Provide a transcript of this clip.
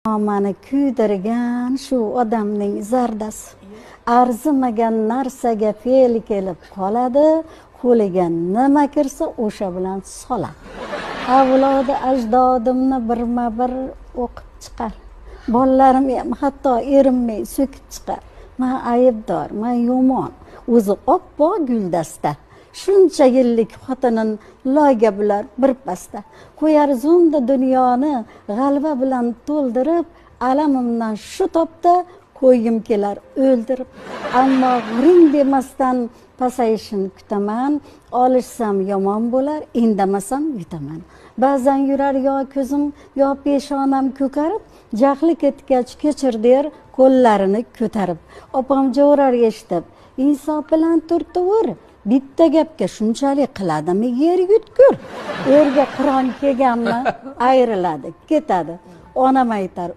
Mani kuydirgan shu odamning zardasi. Arzimagan narsaga fe'l kelib qoladi, qo'liga nima kirsa o'sha bilan soladi. Avlodi ajdodimni birma bir o'qib chiqar. Bolalarim ham hatto erinmay so'kib chiqar. Man aybdor, man yomon, o'zi oppoq guldasta. Shuncha yillik xotinin loyga bular bir pasda. Qo'yar zumda dunyoni g'alva bilan to'ldirib, alamimdan shu topda qo'ygim kelar o'ldirib. Ammo g'ring demasdan pasayishini kutaman, olishsam yomon bo'lar, indamasam yutaman. Ba'zan yurar yo ko'zim yo peshonam ko'karib, jahli ketgach kechir der qo'llarini ko'tarib. Opam jo'rar eshitib, insof bilan turtivur, bitta gapga shunchalik qiladimi yer yutkur. Erga qiron kelganmi ayriladi, ketadi. Onam aytar